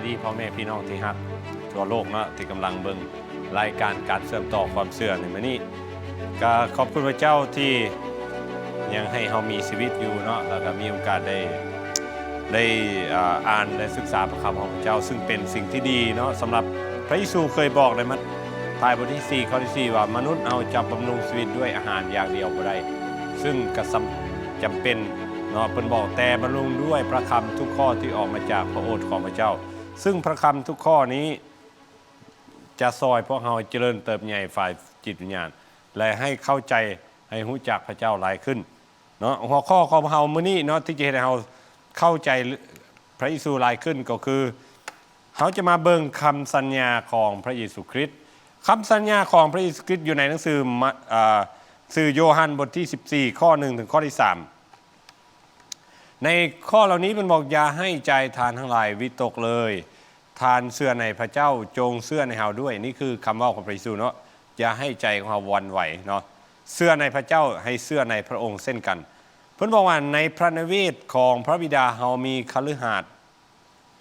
ດີພໍ່ແມ່ພີ່ນ້ອງທີ່ຮັກທົ່ວໂລກເນາະ ທີ່ກຳລັງເບິ່ງລາຍການການເຊື່ອມຕໍ່ຄວາມເຊື່ອໃນມື້ນີ້ ກະຂອບຄຸນພະເຈົ້າທີ່ຍັງໃຫ້ເຮົາມີຊີວິດຢູ່ເນາະ ແລ້ວກະມີໂອກາດໄດ້ ໄດ້ ອ່າ ອ່ານ ໄດ້ສຶກສາພະຄຳຂອງພະເຈົ້າ ຊຶ່ງເປັນສິ່ງທີ່ດີເນາະ ສຳລັບພະເຢຊູເຄີຍບອກໃນມັດທາຍບົດທີສີ່ ຂໍ້ທີສີ່ ວ່າ ມະນຸດເຮົາຈະບຳລຸງຊີວິດດ້ວຍອາຫານຢ່າງດຽວບໍ່ໄດ້ ຊຶ່ງກະສຳ ຈຳເປັນເນາະ ເພິ່ນບອກ ແຕ່ບຳລຸງດ້ວຍພະຄຳທຸກຂໍ້ທີ່ອອກມາຈາກພະໂອດຂອງພະເຈົ້າ ຊຶ່ງພະຄຳທຸກຂໍ້ນີ້ຈະຊ່ອຍພວກເຮົາຈະເລີນເຕີບໃຫຍ່ຝ່າຍຈິດວິນຍານ ແລະ ໃຫ້ເຂົ້າໃຈ ໃຫ້ຮູ້ຈັກພະເຈົ້າຫຼາຍຂຶ້ນເນາະ. ຫົວຂໍ້ຂອງເຮົາມື້ນີ້ເນາະ ທີ່ຈະເຮັດໃຫ້ເຮົາເຂົ້າໃຈພະເຢຊູຫຼາຍຂຶ້ນ ກໍຄືເຮົາຈະມາເບິ່ງຄຳສັນຍາຂອງພະເຢຊູຄຣິດ. ຄຳສັນຍາຂອງພະເຢຊູຄຣິດຢູ່ໃນໜັງສືມະ ເອີ ຊື່ໂຢຮັນບົດທີສິບສີ່ ຂໍ້ໜຶ່ງ ເຖິງຂໍ້ທີສາມ. ໃນຂໍ້ເຫຼົ່ານີ້ເພິ່ນບອກ ຢ່າໃຫ້ໃຈທ່ານທັງຫຼາຍວິຕົກເລີຍ. ທ່ານເຊື່ອໃນພະເຈົ້າ ຈົ່ງເຊື່ອໃນເຮົາດ້ວຍ. ນີ້ຄືຄຳເວົ້າຂອງພະເຢຊູເນາະ. ຢ່າໃຫ້ໃຈຂອງເຮົາຫວັ່ນໄຫວເນາະ. ເຊື່ອໃນພະເຈົ້າ ໃຫ້ເຊື່ອໃນພະອົງເຊັ່ນກັນ. ເພິ່ນບອກວ່າ ໃນພະນິເວດຂອງພະບິດາເຮົາມີຄະລືຫາດ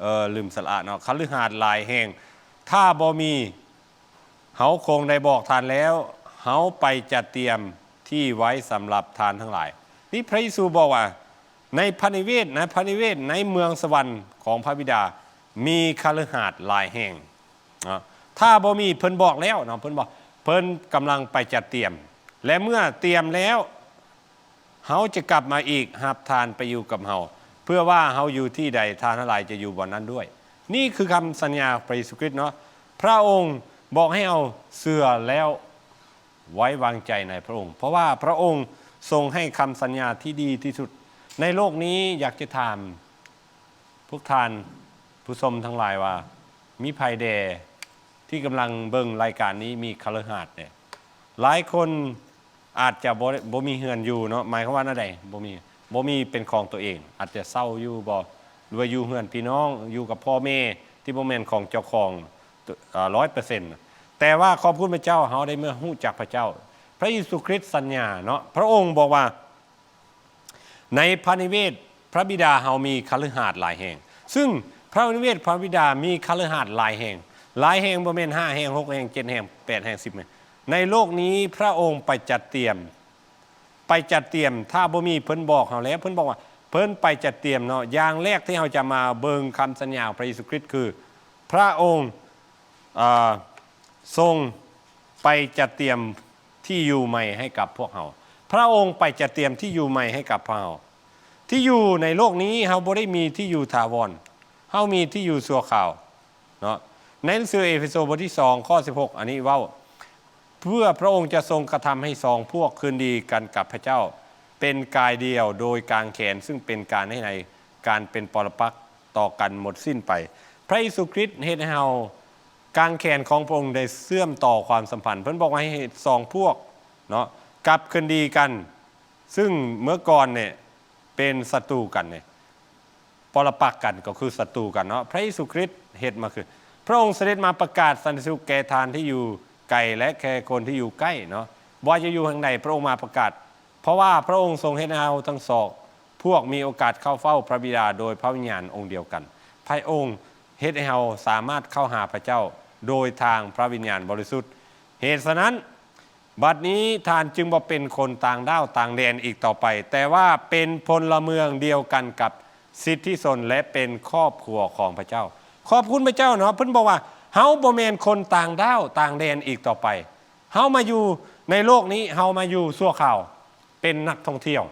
ເອີ ລືມສະຫຼະເນາະ ຄະລືຫາດຫຼາຍແຫ່ງ. ຖ້າບໍ່ມີ ເຮົາຄົງໄດ້ບອກທ່ານແລ້ວ, ເຮົາໄປຈັດຕຽມທີ່ໄວ້ສຳລັບທ່ານທັງຫຼາຍ. ນີ້ພະເຢຊູບອກວ່າ ໃນພະນິເວດນະ, ພະນິເວດໃນເມືອງສະຫວັນຂອງພະບິດາມີຄະລືຫາດຫຼາຍແຫ່ງເນາະ. ຖ້າບໍ່ມີ, ເພິ່ນບອກແລ້ວເນາະ, ເພິ່ນບອກ, ເພິ່ນກຳລັງໄປຈັດຕຽມ ແລະ ເມື່ອຕຽມແລ້ວ ເຮົາຈະກັບມາອີກ ຮັບທ່ານໄປຢູ່ກັບເຮົາ, ເພື່ອວ່າເຮົາຢູ່ທີ່ໃດ, ທ່ານທັງຫຼາຍຈະຢູ່ບ່ອນນັ້ນດ້ວຍ. ນີ້ຄືຄຳສັນຍາຂອງພະເຢຊູຄຣິດເນາະ. ພະອົງບອກໃຫ້ເຮົາເຊື່ອແລ້ວໄວ້ວາງໃຈໃນພະອົງ, ເພາະວ່າພະອົງຊົງໃຫ້ຄຳສັນຍາທີ່ດີທີ່ສຸດໃນໂລກນີ້. ຢາກຈະຖາມພວກທ່ານຜູ້ຊົມທັງຫຼາຍວ່າ ມີໃຜແດ່ທີ່ກຳລັງເບິ່ງລາຍການນີ້ ມີຄະລືຫາດແດ່? ຫຼາຍຄົນ ອາດຈະບໍ່ ບໍ່ມີເຮືອນຢູ່ເນາະ. ໝາຍຄວາມວ່າແນວໃດ? ບໍ່ມີ ບໍ່ມີເປັນຂອງຕົວເອງ, ອາດຈະເຊົ່າຢູ່ບໍ ຫຼືວ່າຢູ່ເຮືອນພີ່ນ້ອງ, ຢູ່ກັບພໍ່ແມ່ທີ່ບໍ່ແມ່ນຂອງເຈົ້າຂອງ ເອີ ຮ້ອຍເປີເຊັນ. ແຕ່ວ່າຂອບຄຸນພະເຈົ້າ, ເຮົາໄດ້ເມື່ອຮູ້ຈັກພະເຈົ້າ. ພະເຢຊູຄຣິດສັນຍາເນາະ, ພະອົງບອກວ່າ ໃນພະນິເວດພະບິດາເຮົາມີຄະລືຫາດຫຼາຍແຫ່ງ. ຊຶ່ງພະນິເວດພະບິດາມີຄະລືຫາດຫຼາຍແຫ່ງ, ຫຼາຍແຫ່ງ, ບໍ່ແມ່ນຫ້າແຫ່ງ, ຫົກແຫ່ງ, ເຈັດແຫ່ງ, ແປດແຫ່ງ, ສິບແຫ່ງ. ໃນໂລກນີ້ພະອົງໄປຈັດຕຽມ, ໄປຈັດຕຽມ. ຖ້າບໍ່ມີ, ເພິ່ນບອກເຮົາແລ້ວ, ເພິ່ນບອກວ່າເພິ່ນໄປຈັດຕຽມເນາະ. ຢ່າງແລກທີ່ເຮົາຈະມາເບິ່ງຄຳສັນຍາຂອງພະເຢຊູຄຣິດ ຄືພະອົງ ເອີ ຊົງໄປຈັດຕຽມທີ່ຢູ່ໃໝ່ໃຫ້ກັບພວກເຮົາ. ພະອົງໄປຈັດຕຽມທີ່ຢູ່ໃໝ່ໃຫ້ກັບພວກເຮົາ. ທີ່ຢູ່ໃນໂລກນີ້ເຮົາບໍ່ໄດ້ມີທີ່ຢູ່ຖາວອນ, ເຮົາມີທີ່ຢູ່ຊົ່ວຄາວເນາະ. ໃນໜັງສືເອເຟໂຊບົດທີສອງ ຂໍ້ສິບຫົກ ອັນນີ້ເວົ້າ ເພື່ອພະອົງຈະຊົງກະທຳໃຫ້ສອງພວກຄືນດີກັນກັບພະເຈົ້າ, ເປັນກາຍດຽວໂດຍກາງແຂນ, ຊຶ່ງເປັນການໃຫ້ໃນການເປັນປໍລະປັກຕໍ່ກັນໝົດສິ້ນໄປ. ພະເຢຊູຄຣິດເຮັດໃຫ້ເຮົາ ກາງແຂນຂອງພະອົງໄດ້ເຊື່ອມຕໍ່ຄວາມສຳພັນ. ເພິ່ນບອກວ່າໃຫ້ເຮັດສອງພວກເນາະ ກັບຄືນດີກັນ, ຊຶ່ງເມື່ອກ່ອນນີ້ເປັນສັດຕູກັນນີ້, ປໍລະປັກກັນ ກໍຄືສັດຕູກັນເນາະ. ພະເຢຊູຄຣິດເຮັດມາຄື ພະອົງສະເດັດມາປະກາດສັນຕິສຸກແກ່ທ່ານທີ່ຢູ່ໄກ ແລະ ແກ່ຄົນທີ່ຢູ່ໃກ້ເນາະ. ບໍ່ວ່າຈະຢູ່ແຫ່ງໃດ, ພະອົງມາປະກາດ ເພາະວ່າພະອົງຊົງເຮັດໃຫ້ເຮົາທັງສອງພວກມີໂອກາດເຂົ້າເຝົ້າພະບິດາໂດຍພະວິນຍານອົງດຽວກັນ. ພະອົງເຮັດໃຫ້ເຮົາສາມາດເຂົ້າຫາພະເຈົ້າໂດຍທາງພະວິນຍານບໍລິສຸດ. ເຫດສະນັ້ນ, ບັດນີ້ທ່ານຈຶ່ງບໍ່ເປັນຄົນຕ່າງດ້າວຕ່າງແດນອີກຕໍ່ໄປ, ແຕ່ວ່າເປັນພົນລະເມືອງດຽວກັນກັບສິດທິຊົນ ແລະ ເປັນຄອບຄົວຂອງພະເຈົ້າ. ຂອບຄຸນພະເຈົ້າເນາະ, ເພິ່ນບອກວ່າ ເຮົາບໍ່ແມ່ນຄົນຕ່າງດ້າວຕ່າງແດນອີກຕໍ່ໄປ. ເຮົາມາຢູ່ໃນໂລກນີ້, ເຮົາມາຢູ່ຊົ່ວຄາວ, ເປັນນັກທ່ອງທ່ຽວ.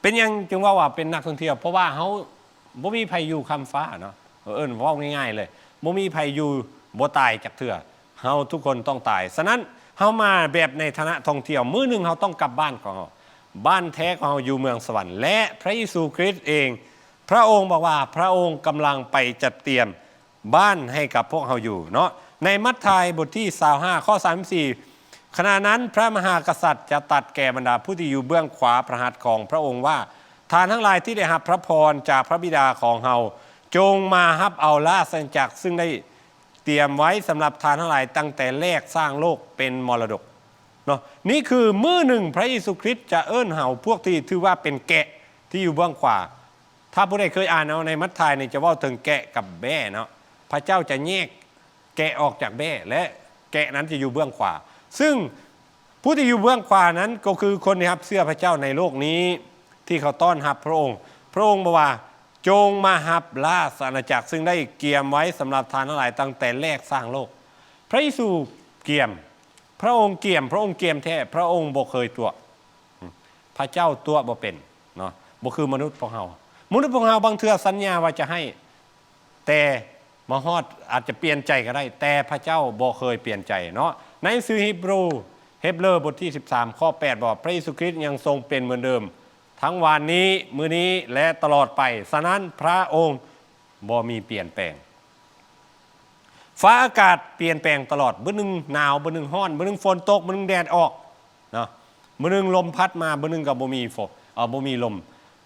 ເປັນຫຍັງຈຶ່ງເວົ້າວ່າເປັນນັກທ່ອງທ່ຽວ? ເພາະວ່າເຮົາບໍ່ມີໃຜຢູ່ຄ້ຳຟ້າເນາະ, ເອີ້ນເວົ້າງ່າຍໆເລີຍ, ບໍ່ມີໃຜຢູ່ບໍ່ຕາຍຈັກເທື່ອ, ເຮົາທຸກຄົນຕ້ອງຕາຍ. ສະນັ້ນ ເຮົາມາແບບໃນຖານະທ່ອງທ່ຽວ, ມື້ໜຶ່ງເຮົາຕ້ອງກັບບ້ານຂອງເຮົາ. ບ້ານແທ້ຂອງເຮົາຢູ່ເມືອງສະຫວັນ, ແລະ ພະເຢຊູຄຣິດເອງ, ພະອົງບອກວ່າພະອົງກຳລັງໄປຈັດຕຽມ ບ້ານໃຫ້ກັບພວກເຮົາຢູ່ເນາະ. ໃນມັດທາຍບົດທີຊາວຫ້າ ຂໍ້ສາມສິບສີ່ ຂະນະນັ້ນ ພະມະຫາກະສັດຈະຕັດແກ່ບັນດາຜູ້ທີ່ຢູ່ເບື້ອງຂວາພະຫັດຂອງພະອົງວ່າ, ທ່ານທັງຫຼາຍທີ່ໄດ້ຮັບພະພອນຈາກພະບິດາຂອງເຮົາ, ຈົ່ງມາຮັບເອົາລາຊະອານາຈັກ ຊຶ່ງໄດ້ຕຽມໄວ້ສຳລັບທ່ານທັງຫຼາຍຕັ້ງແຕ່ແລກສ້າງໂລກເປັນມໍລະດົກເນາະ. ນີ້ຄືມື້ໜຶ່ງພະເຢຊູຄຣິດຈະເອີ້ນເຮົາ ພວກທີ່ຖືວ່າເປັນແກະທີ່ຢູ່ເບື້ອງຂວາ ຖ້າຜູ້ໃດເຄີຍອ່ານເອົາໃນມັດທາຍນີ້ ຈະເວົ້າເຖິງແກະກັບແບ້ເນາະ. ພະເຈົ້າຈະແຍກແກະອອກຈາກແບ້ ແລະ ແກະນັ້ນຈະຢູ່ເບື້ອງຂວາ. ຊຶ່ງຜູ້ທີ່ຢູ່ເບື້ອງຂວານັ້ນ ກໍຄືຄົນທີ່ຮັບເຊື່ອພະເຈົ້າໃນໂລກນີ້ ທີ່ເຂົາຕ້ອນຮັບພະອົງ. ພະອົງບອກວ່າ, ຈົ່ງມາຮັບລາຊະອານາຈັກ ຊຶ່ງໄດ້ກຽມໄວ້ສຳລັບທ່ານທັງຫຼາຍຕັ້ງແຕ່ແລກສ້າງໂລກ. ພະເຢຊູກຽມ, ພະອົງກຽມ, ພະອົງກຽມແທ້, ພະອົງບໍ່ເຄີຍຕົວະ. ພະເຈົ້າຕົວະບໍ່ເປັນເນາະ, ບໍ່ຄືມະນຸດພວກເຮົາ. ມະນຸດພວກເຮົາບາງເທື່ອສັນຍາວ່າຈະໃຫ້, ແຕ່ມາຮອດອາດຈະປ່ຽນໃຈກໍໄດ້, ແຕ່ພະເຈົ້າບໍ່ເຄີຍປ່ຽນໃຈເນາະ. ໃນໜັງສືຮີບຣູ, ເຮັບເຣີ ບົດທີສິບສາມ ຂໍ້ແປດ ບອກ, ພະເຢຊູຄຣິດຍັງຊົງເປັນເໝືອນເດີມ ທັງວານນີ້, ມື້ນີ້ ແລະ ຕະຫຼອດໄປ. ສະນັ້ນ ພະອົງບໍ່ມີປ່ຽນແປງ. ຟ້າອາກາດປ່ຽນແປງຕະຫຼອດ, ມື້ໜຶ່ງໜາວ, ມື້ໜຶ່ງຮ້ອນ, ມື້ໜຶ່ງຝົນຕົກ, ມື້ໜຶ່ງແດດອອກເນາະ, ມື້ໜຶ່ງລົມພັດມາ, ມື້ໜຶ່ງກໍບໍ່ມີຝົນ, ເອີ, ບໍ່ມີລົມ,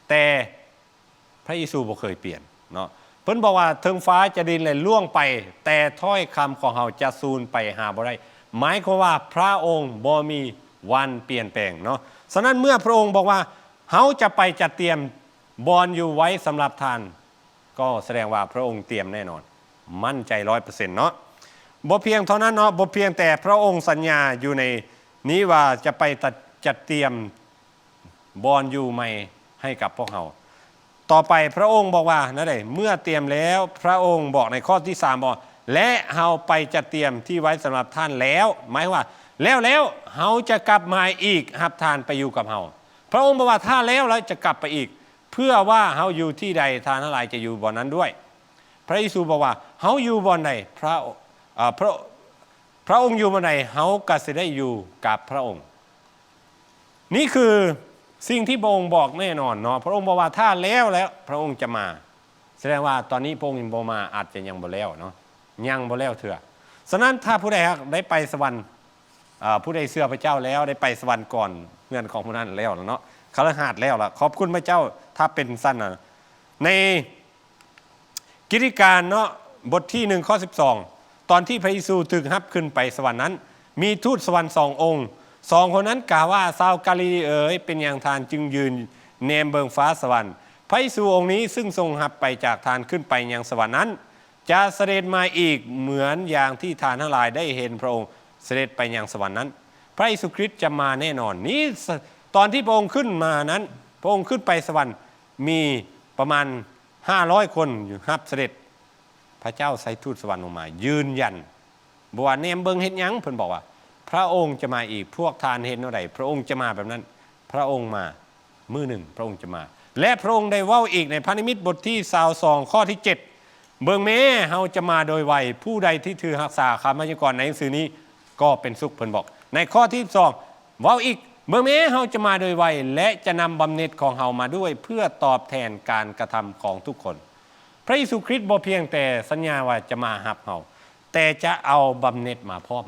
ແຕ່ພະເຢຊູບໍ່ເຄີຍປ່ຽນເນາະ. ເພິ່ນບອກວ່າ, ເຖິງຟ້າຈະດິນແລະລ່ວງໄປ, ແຕ່ຖ້ອຍຄຳຂອງເຮົາຈະສູນໄປຫາບໍ່ໄດ້. ໝາຍຄວາມວ່າພະອົງບໍ່ມີວັນປ່ຽນແປງເນາະ. ສະນັ້ນເມື່ອພະອົງບອກວ່າ, ເຮົາຈະໄປຈັດຕຽມບ່ອນຢູ່ໄວ້ສຳລັບທ່ານ, ກໍສະແດງວ່າພະອົງຕຽມແນ່ນອນ, ໝັ້ນໃຈຮ້ອຍເປີເຊັນເນາະ. ບໍ່ພຽງເທົ່ານັ້ນເນາະ, ບໍ່ພຽງແຕ່ພະອົງສັນຍາຢູ່ໃນນີ້ວ່າຈະໄປຈັດ ຈັດຕຽມບ່ອນຢູ່ໃໝ່ໃຫ້ກັບພວກເຮົາ. ຕໍ່ໄປພະອົງບອກວ່າແນວໃດ? ເມື່ອຕຽມແລ້ວ, ພະອົງບອກໃນຂໍ້ທີສາມ ບອກ, ແລະ ເຮົາໄປຈັດຕຽມທີ່ໄວ້ສຳລັບທ່ານແລ້ວ. ໝາຍຄວາມວ່າ, ແລ້ວ, ແລ້ວເຮົາຈະກັບມາອີກ, ຮັບທ່ານໄປຢູ່ກັບເຮົາ. ພະອົງບອກວ່າ, ຖ້າແລ້ວ, ແລ້ວຈະກັບໄປອີກ. ເພື່ອວ່າເຮົາຢູ່ທີ່ໃດ, ທ່ານທັງຫຼາຍຈະຢູ່ບ່ອນນັ້ນດ້ວຍ. ພະເຢຊູບອກວ່າ, ເຮົາຢູ່ບ່ອນໃດ, ພະ, ເອີ, ພະ, ພະອົງຢູ່ບ່ອນໃດ, ເຮົາກໍຊິໄດ້ຢູ່ກັບພະອົງ. ນີ້ຄືສິ່ງທີ່ພະອົງບອກແນ່ນອນເນາະ. ພະອົງບອກວ່າ, ຖ້າແລ້ວແລ້ວ, ພະອົງຈະມາ. ສະແດງວ່າຕອນນີ້ພະອົງຍັງບໍ່ມາ, ອາດຈະຍັງບໍ່ແລ້ວເນາະ, ຍັງບໍ່ແລ້ວເທື່ອ. ສະນັ້ນ ຖ້າຜູ້ໃດຫາກໄດ້ໄປສະຫວັນ, ເອີ, ຜູ້ໃດເຊື່ອພະເຈົ້າແລ້ວໄດ້ໄປສະຫວັນກ່ອນເຮືອນຂອງຜູ້ນັ້ນແລ້ວລະເນາະ, ຄະລິຫາດແລ້ວລະ, ຂອບຄຸນພະເຈົ້າ. ຖ້າເປັນຊັ້ນນະ, ໃນກິດຈະການເນາະ, ບົດທີໜຶ່ງ ຂໍ້ສິບສອງ, ຕອນທີ່ພະເຢຊູຖືກຮັບຂຶ້ນໄປສະຫວັນນັ້ນ, ມີທູດສະຫວັນສອງອົງ. ສອງຄົນນັ້ນກ່າວວ່າ, ຊາວກາລີລີເອີຍ, ເປັນຫຍັງທ່ານຈຶ່ງຢືນແນມເບິ່ງຟ້າສະຫວັນ? ພະເຢຊູອົງນີ້, ຊຶ່ງຊົງຮັບໄປຈາກທ່ານຂຶ້ນໄປຍັງສະຫວັນນັ້ນ, ຈະສະເດັດມາອີກເໝືອນຢ່າງທີ່ທ່ານທັງຫຼາຍໄດ້ເຫັນພະອົງສະເດັດໄປຍັງສະຫວັນນັ້ນ. ພະເຢຊູຄຣິດຈະມາແນ່ນອນ. ນີ້ ຕອນທີ່ພະອົງຂຶ້ນມານັ້ນ, ພະອົງຂຶ້ນໄປສະຫວັນ, ມີປະມານຫ້າຮ້ອຍຄົນຮັບສະເດັດ. ພະເຈົ້າໃຊ້ທູດສະຫວັນລົງມາຢືນຢັນ. ບໍ່ວ່າແນມເບິ່ງເຮັດຫຍັງ, ເພິ່ນບອກວ່າ, ພະອົງຈະມາອີກ. ພວກທ່ານເຫັນແນວໃດ? ພະອົງຈະມາແບບນັ້ນ. ພະອົງມາ. ມື້ໜຶ່ງພະອົງຈະມາ. ແລະ ພະອົງໄດ້ເວົ້າອີກໃນພະນິມິດບົດທີຊາວສອງ ຂໍ້ທີເຈັດ, ເບິ່ງແມ້, ເຮົາຈະມາໂດຍໄວ, ຜູ້ໃດທີ່ຖືຮັກສາຄຳພະຍາກອນໃນໜັງສືນີ້ກໍເປັນສຸກ, ເພິ່ນບອກ. ໃນຂໍ້ທີສິບສອງ ເວົ້າອີກ, ເບິ່ງແມ້, ເຮົາຈະມາໂດຍໄວ ແລະ ຈະນຳບຳເໜັດຂອງເຮົາມາດ້ວຍ ເພື່ອຕອບແທນການກະທຳຂອງທຸກຄົນ. ພະເຢຊູຄຣິດບໍ່ພຽງແຕ່ສັນຍາວ່າຈະມາຮັບເຮົາ, ແຕ່ຈະເອົາບຳເໜັດມາພ້ອມ.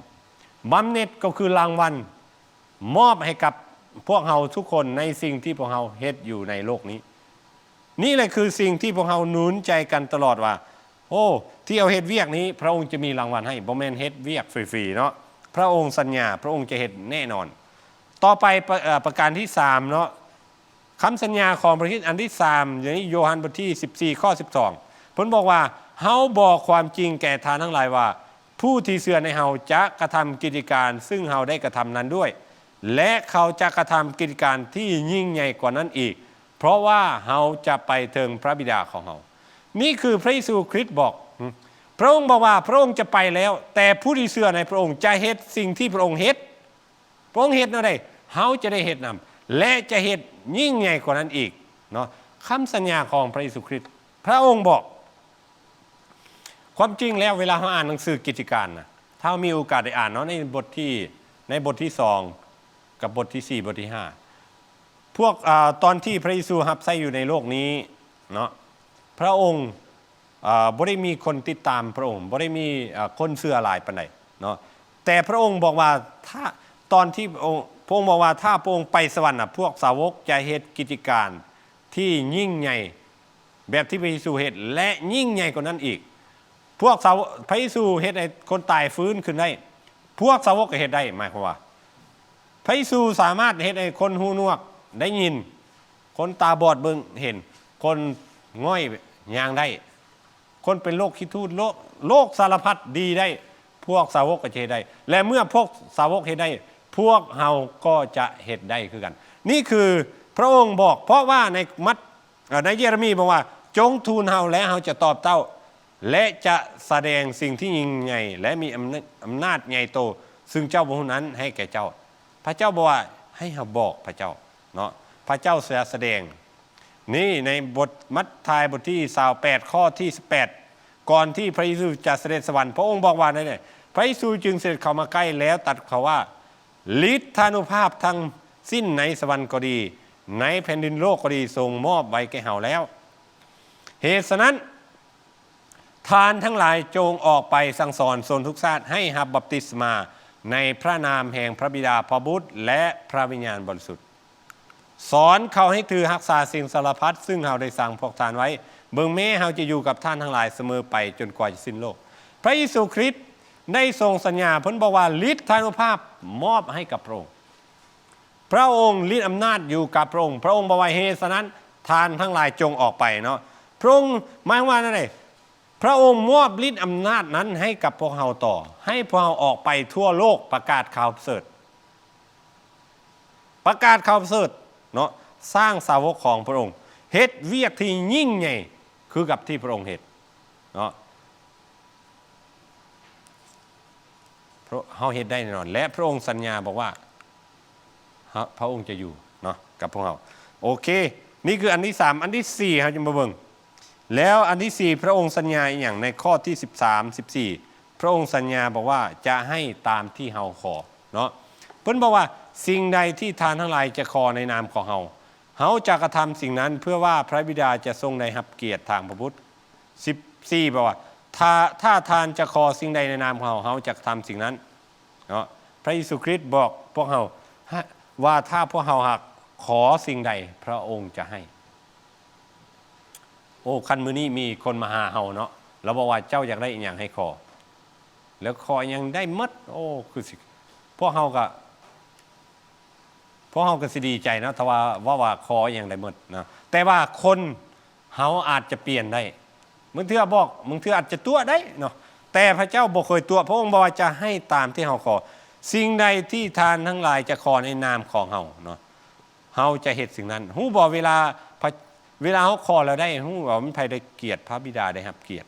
ບຳເໜັດກໍຄືລາງວັນ ມອບໃຫ້ກັບພວກເຮົາທຸກຄົນໃນສິ່ງທີ່ພວກເຮົາເຮັດຢູ່ໃນໂລກນີ້. ນີ້ແຫຼະຄືສິ່ງທີ່ພວກເຮົາໜູນໃຈກັນຕະຫຼອດວ່າ, ໂອ້, ທີ່ເຮົາເຮັດວຽກນີ້, ພະອົງຈະມີລາງວັນໃຫ້, ບໍ່ແມ່ນເຮັດວຽກຟຣີໆເນາະ. ພະອົງສັນຍາ, ພະອົງຈະເຮັດແນ່ນອນ. ຕໍ່ໄປ, ປະ, ເອີ, ປະການທີສາມເນາະ, ຄຳສັນຍາຂອງພະຄຣິດອັນທີສາມ, ຢູ່ໃນໂຍຮັນບົດທີສິບສີ່ ຂໍ້ສິບສອງ, ເພິ່ນບອກວ່າ, ເຮົາບອກຄວາມຈິງແກ່ທ່ານທັງຫຼາຍວ່າ, ຜູ້ທີ່ເຊື່ອໃນເຮົາຈະກະທຳກິດຈະການຊຶ່ງເຮົາໄດ້ກະທຳນັ້ນດ້ວຍ, ແລະ ເຂົາຈະກະທຳກິດຈະການທີ່ຍິ່ງໃຫຍ່ກວ່ານັ້ນອີກ, ເພາະວ່າເຮົາຈະໄປເຖິງພະບິດາຂອງເຮົາ. ນີ້ຄືພະເຢຊູຄຣິດບອກ. ພະອົງບອກວ່າພະອົງຈະໄປແລ້ວ, ແຕ່ຜູ້ທີ່ເຊື່ອໃນພະອົງຈະເຮັດສິ່ງທີ່ພະອົງເຮັດ. ພະອົງເຮັດແນວໃດ? ເຮົາຈະໄດ້ເຮັດນຳ ແລະ ຈະເຮັດຍິ່ງໃຫຍ່ກວ່ານັ້ນອີກເນາະ. ຄຳສັນຍາຂອງພະເຢຊູຄຣິດ, ພະອົງບອກ. ຄວາມຈິງແລ້ວ ເວລາເຮົາອ່ານໜັງສືກິດຈະການນະ, ຖ້າເຮົາມີໂອກາດໄດ້ອ່ານເນາະ, ໃນບົດທີ, ໃນບົດທີສອງ ກັບບົດທີສີ່, ບົດທີຫ້າ, ພວກ, ອາ, ຕອນທີ່ພະເຢຊູຮັບໃຊ້ຢູ່ໃນໂລກນີ້ເນາະ, ພະອົງ ເອີ, ບໍ່ໄດ້ມີຄົນຕິດຕາມພະອົງ, ບໍ່ໄດ້ມີ, ເອີ, ຄົນເຊື່ອຫຼາຍປານໃດເນາະ. ແຕ່ພະອົງບອກວ່າ, ຖ້າ, ຕອນທີ່ພະອົງ, ພະອົງບອກວ່າ ຖ້າພະອົງໄປສະຫວັນນະ, ພວກສາວົກຈະເຮັດກິດຈະການທີ່ຍິ່ງໃຫຍ່ແບບທີ່ພະເຢຊູເຮັດ ແລະ ຍິ່ງໃຫຍ່ກວ່ານັ້ນອີກ. ພວກສາ, ພະເຢຊູເຮັດໃຫ້ຄົນຕາຍຟື້ນຂຶ້ນໄດ້, ພວກສາວົກກໍເຮັດໄດ້. ໝາຍຄວາມວ່າ ພະເຢຊູສາມາດເຮັດໃຫ້ຄົນຫູໜວກໄດ້ຍິນ, ຄົນຕາບອດເບິ່ງເຫັນ, ຄົນ ງ່ອຍຍ່າງໄດ້ ຄົນເປັນໂລກຂີ້ທູດ ໂລກ ໂລກສາລະພັດດີໄດ້ ພວກສາວົກກໍຈະເຮັດໄດ້ ແລະ ເມື່ອພວກສາວົກເຮັດໄດ້ ພວກເຮົາກໍຈະເຮັດໄດ້ຄືກັນ. ນີ້ຄືພະອົງບອກ ເພາະວ່າໃນມັດ ເອີ ໃນເຢເຣມີບອກວ່າ ຈົ່ງທູນເຮົາ ແລະ ເຮົາຈະຕອບເຈົ້າ ແລະ ຈະສະແດງສິ່ງທີ່ຍິ່ງໃຫຍ່ ແລະ ມີອຳນາດ ອຳນາດໃຫຍ່ໂຕ ຊຶ່ງເຈົ້າບໍ່ຮູ້ນັ້ນໃຫ້ແກ່ເຈົ້າ. ພະເຈົ້າບອກວ່າໃຫ້ເຮົາບອກພະເຈົ້າເນາະ ພະເຈົ້າຈະສະແດງ. ນີ້ໃນບົດມັດທາຍບົດທີຊາວແປດ ຂໍ້ທີສິບແປດ ກ່ອນທີ່ພະເຢຊູຈະສະເດັດສະຫວັນ ພະອົງບອກວ່າແນວໃດ? ພະເຢຊູຈຶ່ງສະເດັດເຂົ້າມາໃກ້ ແລ້ວຕັດເຂົາວ່າ ລິດທານຸພາບທັງສິ້ນໃນສະຫວັນກໍດີ ໃນແຜ່ນດິນໂລກກໍດີ ຊົງມອບໄວ້ແກ່ເຮົາແລ້ວ. ເຫດສະນັ້ນ ທ່ານທັງຫຼາຍຈົ່ງອອກໄປສັ່ງສອນຊົນທຸກຊາດໃຫ້ຮັບບັບຕິສມາໃນພະນາມແຫ່ງພະບິດາ, ພະບຸດ ແລະ ພະວິນຍານບໍລິສຸດ. ສອນເຂົາໃຫ້ຖືຮັກສາສິ່ງສາລະພັດ ຊຶ່ງເຮົາໄດ້ສັ່ງພວກທ່ານໄວ້. ເບິ່ງແມ້ ເຮົາຈະຢູ່ກັບທ່ານທັງຫຼາຍສະເໝີໄປ ຈົນກວ່າຈະສິ້ນໂລກ. ພະເຢຊູຄຣິດໄດ້ຊົງສັນຍາ, ເພິ່ນບອກວ່າ ລິດທານຸພາບມອບໃຫ້ກັບພະອົງ. ພະອົງລິດອຳນາດຢູ່ກັບພະອົງ. ພະອົງບອກວ່າ ເຫດສະນັ້ນ ທ່ານທັງຫຼາຍຈົ່ງອອກໄປເນາະ. ພະອົງໝາຍຄວາມວ່າແນວໃດ? ພະອົງມອບລິດອຳນາດນັ້ນໃຫ້ກັບພວກເຮົາຕໍ່, ໃຫ້ພວກເຮົາອອກໄປທົ່ວໂລກ ປະກາດຂ່າວປະເສີດ, ປະກາດຂ່າວປະເສີດເນາະ, ສ້າງສາວົກຂອງພະອົງ, ເຮັດວຽກທີ່ຍິ່ງໃຫຍ່ຄືກັບທີ່ພະອົງເຮັດເນາະ. ເຮົາເຮັດໄດ້ແນ່ນອນ ແລະ ພະອົງສັນຍາບອກວ່າ ພະອົງຈະຢູ່ເນາະກັບພວກເຮົາ. ໂອເຄ, ນີ້ຄືອັນທີສາມ. ອັນທີສີ່ ເຮົາຈະມາເບິ່ງ. ແລ້ວອັນທີສີ່ ພະອົງສັນຍາອີ່ຫຍັງ? ໃນຂໍ້ທີສິບສາມ ສິບສີ່ ພະອົງສັນຍາບອກວ່າ ຈະໃຫ້ຕາມທີ່ເຮົາຂໍເນາະ. ເພິ່ນບອກວ່າ ສິ່ງໃດທີ່ທ່ານທັງຫຼາຍຈະຂໍໃນນາມຂອງເຮົາ, ເຮົາຈະກະທຳສິ່ງນັ້ນ ເພື່ອວ່າພະບິດາຈະຊົງໄດ້ຮັບກຽດທາງພະບຸດ. ສິບສີ່ ບອກວ່າ ຖ້າ ຖ້າທ່ານຈະຂໍສິ່ງໃດໃນນາມຂອງເຮົາ, ເຮົາຈະກະທຳສິ່ງນັ້ນເນາະ. ພະເຢຊູຄຣິດບອກພວກເຮົາວ່າ ຖ້າພວກເຮົາຫາກຂໍສິ່ງໃດ, ພະອົງຈະໃຫ້. ໂອ້ ຄັນມື້ນີ້ມີຄົນມາຫາເຮົາເນາະ, ລາວບອກວ່າ ເຈົ້າຢາກໄດ້ອີ່ຫຍັງໃຫ້ຂໍ? ແລ້ວຂໍອີ່ຫຍັງໄດ້ໝົດ. ໂອ້ ຄືຊິ ພວກເຮົາກໍ ພວກເຮົາກໍຊິດີໃຈເນາະ ຖ້າວ່າເວົ້າວ່າຂໍອີ່ຫຍັງໄດ້ໝົດເນາະ. ແຕ່ວ່າຄົນເຮົາອາດຈະປ່ຽນໄດ້, ບາງເທື່ອບອກ, ບາງເທື່ອອາດຈະຕົວະໄດ້ເນາະ, ແຕ່ພະເຈົ້າບໍ່ເຄີຍຕົວະ. ພະອົງບອກວ່າ ຈະໃຫ້ຕາມທີ່ເຮົາຂໍ. ສິ່ງໃດທີ່ທ່ານທັງຫຼາຍຈະຂໍໃນນາມຂອງເຮົາເນາະ, ເຮົາຈະເຮັດສິ່ງນັ້ນ. ຮູ້ບໍ່ ເວລາ ເວລາເຮົາຂໍແລ້ວໄດ້, ຮູ້ບໍ່ ມັນໃຜໄດ້ກຽດ? ພະບິດາໄດ້ຮັບກຽດ.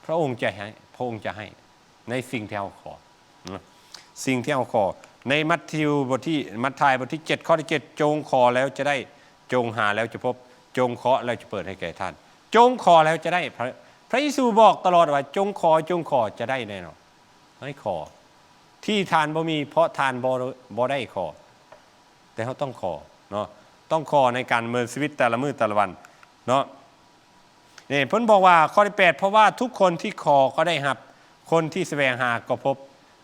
ພະອົງຈະໃຫ້, ພະອົງຈະໃຫ້ໃນສິ່ງທີ່ເຮົາຂໍ, ສິ່ງທີ່ເຮົາຂໍ. ໃນມັດທິວບົດທີ ມັດທາຍບົດທີເຈັດ ຂໍ້ທີເຈັດ ຈົ່ງຂໍແລ້ວຈະໄດ້, ຈົ່ງຫາແລ້ວຈະພົບ, ຈົ່ງເຄາະແລ້ວຈະເປີດໃຫ້ແກ່ທ່ານ. ຈົ່ງຂໍແລ້ວຈະໄດ້. ພະ ພະເຢຊູບອກຕະຫຼອດວ່າ ຈົ່ງຂໍ, ຈົ່ງຂໍ, ຈະໄດ້ແນ່ນອນ. ໃຫ້ຂໍທີ່ທ່ານບໍ່ມີ, ເພາະທ່ານບໍ່ ບໍ່ໄດ້ຂໍ. ແຕ່ເຮົາຕ້ອງຂໍເນາະ, ຕ້ອງຂໍໃນການດຳເນີນຊີວິດແຕ່ລະມື້ແຕ່ລະວັນເນາະ. ນີ້ເພິ່ນບອກວ່າ ຂໍ້ທີແປດ ເພາະວ່າທຸກຄົນທີ່ຂໍກໍໄດ້ຮັບ, ຄົນທີ່ສະແຫວງຫາກໍພົບ,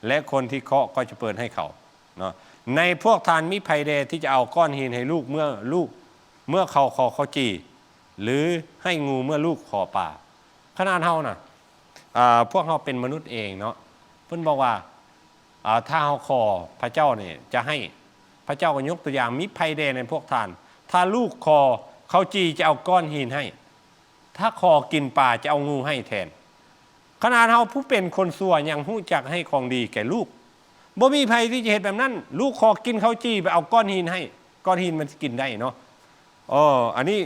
ແລະ ຄົນທີ່ເຄາະກໍຈະເປີດໃຫ້ເຂົາເນາະ. ໃນພວກທ່ານມີໃຜແດ່ທີ່ຈະເອົາກ້ອນຫີນໃຫ້ລູກເມື່ອລູກ, ເມື່ອເຂົາຂໍເຂົ້າຈີ່, ຫຼື ໃຫ້ງູເມື່ອລູກຂໍປາ? ຂະໜາດເຮົານະ, ອາ, ພວກເຮົາເປັນມະນຸດເອງເນາະ, ເພິ່ນບອກວ່າ ອາ, ຖ້າເຮົາຂໍພະເຈົ້ານີ້ຈະໃຫ້, ພະເຈົ້າກໍຍົກຕົວຢ່າງ, ມີໃຜແດ່ໃນພວກທ່ານ ຖ້າລູກຂໍເຂົ້າຈີ່ຈະເອົາກ້ອນຫີນໃຫ້, ຖ້າຂໍກິນປາຈະເອົາງູໃຫ້ແທນ? ຂະໜາດເຮົາຜູ້ເປັນຄົນຊົ່ວຍັງຮູ້ຈັກໃຫ້ຂອງດີແກ່ລູກ, ບໍ່ມີໃຜທີ່ຈະເຮັດແບບນັ້ນ. ລູກຂໍກິນເຂົ້າຈີ່ ໄປເອົາກ້ອນຫີນໃຫ້, ກ້ອນຫີນມັນຊິກິນໄດ້ເນາະ. ເອີ, ອັນນີ້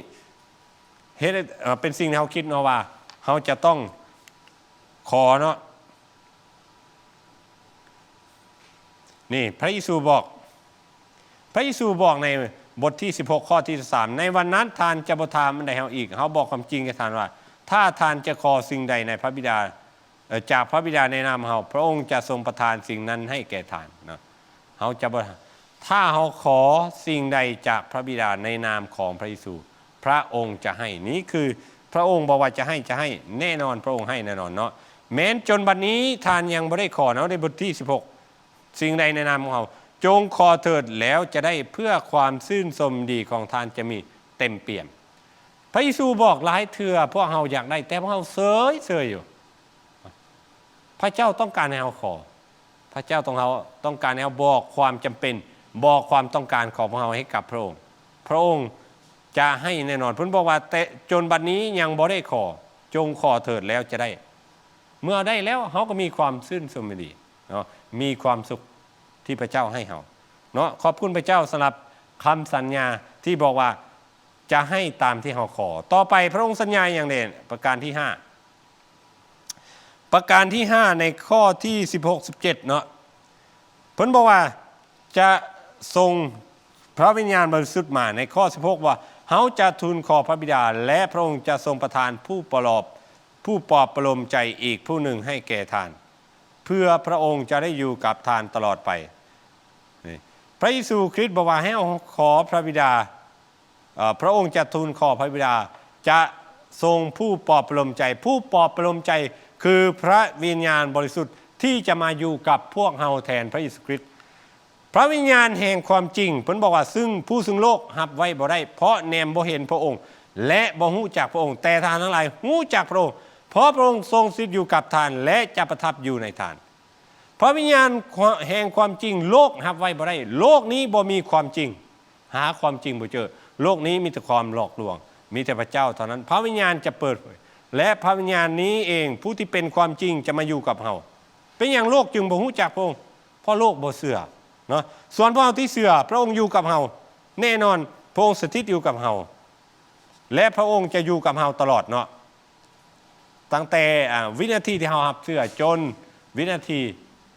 ເຮັດໃຫ້, ເອີ, ເປັນສິ່ງທີ່ເຮົາຄິດເນາະວ່າ ເຮົາຈະຕ້ອງຂໍເນາະ. ນີ້ພະເຢຊູບອກ, ພະເຢຊູບອກໃນບົດທີສິບຫົກ ຂໍ້ທີສິບສາມ, ໃນວັນນັ້ນທ່ານຈະບໍ່ຖາມອັນໃດເຮົາອີກ. ເຮົາບອກຄວາມຈິງແກ່ທ່ານວ່າ ຖ້າທ່ານຈະຂໍສິ່ງໃດໃນພະບິດາ, ເອີ, ຈາກພະບິດາໃນນາມເຮົາ, ພະອົງຈະຊົງປະທານສິ່ງນັ້ນໃຫ້ແກ່ທ່ານເນາະ. ເຮົາຈະບໍ່, ຖ້າເຮົາຂໍສິ່ງໃດຈາກພະບິດາໃນນາມຂອງພະເຢຊູ, ພະອົງຈະໃຫ້. ນີ້ຄືພະອົງບອກວ່າຈະໃຫ້, ຈະໃຫ້, ແນ່ນອນພະອົງໃຫ້ແນ່ນອນເນາະ. ແມ່ນຈົນບັດນີ້ທ່ານຍັງບໍ່ໄດ້ຂໍເນາະ. ໃນບົດທີສິບຫົກ, ສິ່ງໃດໃນນາມຂອງເຮົາ, ຈົ່ງຂໍເຖີດ ແລ້ວຈະໄດ້, ເພື່ອຄວາມຊື່ນຊົມຍິນດີຂອງທ່ານຈະມີເຕັມປ່ຽມ. ພະເຢຊູບອກຫຼາຍເທື່ອ ພວກເຮົາຢາກໄດ້, ແຕ່ພວກເຮົາເຊີຍ, ເຊີຍຢູ່. ພະເຈົ້າຕ້ອງການໃຫ້ເຮົາຂໍ. ພະເຈົ້າຕ້ອງເຮົາ, ຕ້ອງການໃຫ້ເຮົາບອກຄວາມຈຳເປັນ, ບອກຄວາມຕ້ອງການຂອງພວກເຮົາໃຫ້ກັບພະອົງ. ພະອົງ ຈະໃຫ້ແນ່ນອນ. ເພິ່ນບອກວ່າ ແຕ່ຈົນບັດນີ້ຍັງບໍ່ໄດ້ຂໍ, ຈົ່ງຂໍເຖີດແລ້ວຈະໄດ້. ເມື່ອໄດ້ແລ້ວເຮົາກໍມີຄວາມຊື່ນຊົມຍິນດີເນາະ, ມີຄວາມສຸກທີ່ພະເຈົ້າໃຫ້ເຮົາເນາະ. ຂອບຄຸນພະເຈົ້າສຳລັບຄຳສັນຍາທີ່ບອກວ່າຈະໃຫ້ຕາມທີ່ເຮົາຂໍ. ຕໍ່ໄປພະອົງສັນຍາຫຍັງແດ່? ປະການທີຫ້າ ປະການທີຫ້າ ໃນຂໍ້ທີສິບຫົກ ສິບເຈັດເນາະ, ເພິ່ນບອກວ່າຈະສົ່ງພະວິນຍານບໍລິສຸດມາ. ໃນຂໍ້ສິບຫົກວ່າ ເຮົາຈະທູນຂໍພະບິດາ ແລະ ພະອົງຈະຊົງປະທານຜູ້ປະລອບ ຜູ້ປອບປະໂລມໃຈອີກຜູ້ໜຶ່ງໃຫ້ແກ່ທ່ານ ເພື່ອພະອົງຈະໄດ້ຢູ່ກັບທ່ານຕະຫຼອດໄປ. ນີ້ ພະເຢຊູຄຣິດບອກວ່າໃຫ້ເຮົາຂໍພະບິດາ, ເອີ ພະອົງຈະທູນຂໍພະບິດາ ຈະສົ່ງຜູ້ປອບປະໂລມໃຈ. ຜູ້ປອບປະໂລມໃຈຄືພະວິນຍານບໍລິສຸດທີ່ຈະມາຢູ່ກັບພວກເຮົາແທນພະເຢຊູຄຣິດ. ພະວິນຍານແຫ່ງຄວາມຈິງ, ເພິ່ນບອກວ່າ ຊຶ່ງ ຜູ້ຊຶ່ງໂລກຮັບໄວ້ບໍ່ໄດ້, ເພາະແນມບໍ່ເຫັນພະອົງ ແລະ ບໍ່ຮູ້ຈັກພະອົງ, ແຕ່ທ່ານທັງຫຼາຍຮູ້ຈັກພະອົງ, ເພາະພະອົງຊົງສະຖິດຢູ່ກັບທ່ານ ແລະ ຈະປະທັບຢູ່ໃນທ່ານ. ພະວິນຍານແຫ່ງຄວາມຈິງ, ໂລກຮັບໄວ້ບໍ່ໄດ້. ໂລກນີ້ບໍ່ມີຄວາມຈິງ, ຫາຄວາມຈິງບໍ່ເຈີ. ໂລກນີ້ມີແຕ່ຄວາມຫຼອກລວງ, ມີແຕ່ພະເຈົ້າເທົ່ານັ້ນ. ພະວິນຍານຈະເປີດເຜີຍ, ແລະ ພະວິນຍານນີ້ເອງ, ຜູ້ທີ່ເປັນຄວາມຈິງ, ຈະມາຢູ່ກັບເຮົາ. ເປັນຫຍັງໂລກຈຶ່ງບໍ່ຮູ້ຈັກພະອົງ? ເພາະໂລກບໍ່ເຊື່ອເນາະ. ສ່ວນພວກເຮົາທີ່ເຊື່ອ, ພະອົງຢູ່ກັບເຮົາແນ່ນອນ, ພະອົງສະຖິດຢູ່ກັບເຮົາ ແລະ ພະອົງຈະຢູ່ກັບເຮົາຕະຫຼອດເນາະ. ຕັ້ງແຕ່ ອາ ວິນາທີທີ່ເຮົາຮັບເຊື່ອ ຈົນວິນາທີ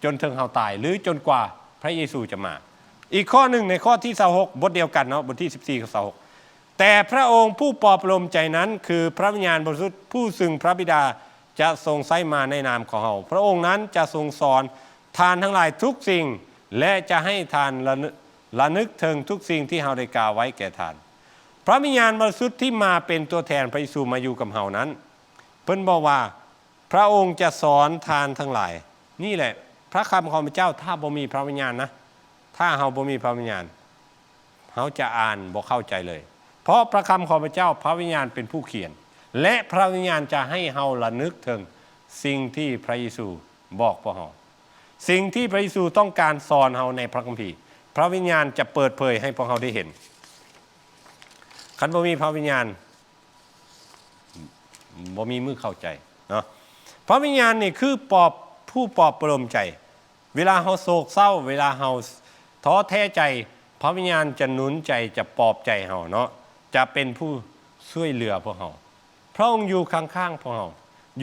ຈົນເຖິງເຮົາຕາຍ ຫຼື ຈົນກວ່າພະເຢຊູຈະມາ. ອີກຂໍ້ໜຶ່ງ ໃນຂໍ້ທີຊາວຫົກ ບົດດຽວກັນເນາະ, ບົດທີສິບສີ່ ຂໍ້ຊາວຫົກ ແຕ່ພະອົງຜູ້ປອບປະໂລມໃຈນັ້ນ ຄືພະວິນຍານບໍລິສຸດ ຜູ້ຊຶ່ງພະບິດາຈະຊົງໃຊ້ມາໃນນາມຂອງເຮົາ, ພະອົງນັ້ນຈະຊົງສອນທ່ານທັງຫຼາຍທຸກສິ່ງ ແລະ ຈະໃຫ້ທ່ານລະນຶກ ລະນຶກເຖິງທຸກສິ່ງທີ່ເຮົາໄດ້ກ່າວໄວ້ແກ່ທ່ານ. ພະວິນຍານບໍລິສຸດທີ່ມາເປັນຕົວແທນພະເຢຊູມາຢູ່ກັບເຮົານັ້ນ, ເພິ່ນບອກວ່າ ພະອົງຈະສອນທ່ານທັງຫຼາຍ. ນີ້ແຫຼະ ພະຄຳຂອງພະເຈົ້າ, ຖ້າບໍ່ມີພະວິນຍານນະ, ຖ້າເຮົາບໍ່ມີພະວິນຍານ, ເຮົາຈະອ່ານບໍ່ເຂົ້າໃຈເລີຍ. ເພາະພະຄຳຂອງພະເຈົ້າ, ພະວິນຍານເປັນຜູ້ຂຽນ, ແລະ ພະວິນຍານຈະໃຫ້ເຮົາລະນຶກເຖິງສິ່ງທີ່ພະເຢຊູບອກພວກເຮົາ. ສິ່ງທີ່ພະເຢຊູຕ້ອງການສອນເຮົາໃນພະຄຳພີ, ພະວິນຍານຈະເປີດເຜີຍໃຫ້ພວກເຮົາໄດ້ເຫັນ. ຄັນບໍ່ມີພະວິນຍານ, ບໍ່ມີມື້ເຂົ້າໃຈເນາະ. ພະວິນຍານນີ້ຄືປອບ, ຜູ້ປອບປະໂລມໃຈ. ເວລາເຮົາໂສກເສົ້າ, ເວລາເຮົາທໍ້ແທ້ໃຈ, ພະວິນຍານຈະໜູນໃຈ, ຈະປອບໃຈເຮົາເນາະ, ຈະເປັນຜູ້ຊ່ວຍເຫຼືອພວກເຮົາ. ພະອົງຢູ່ຂ້າງໆພວກເຮົາ,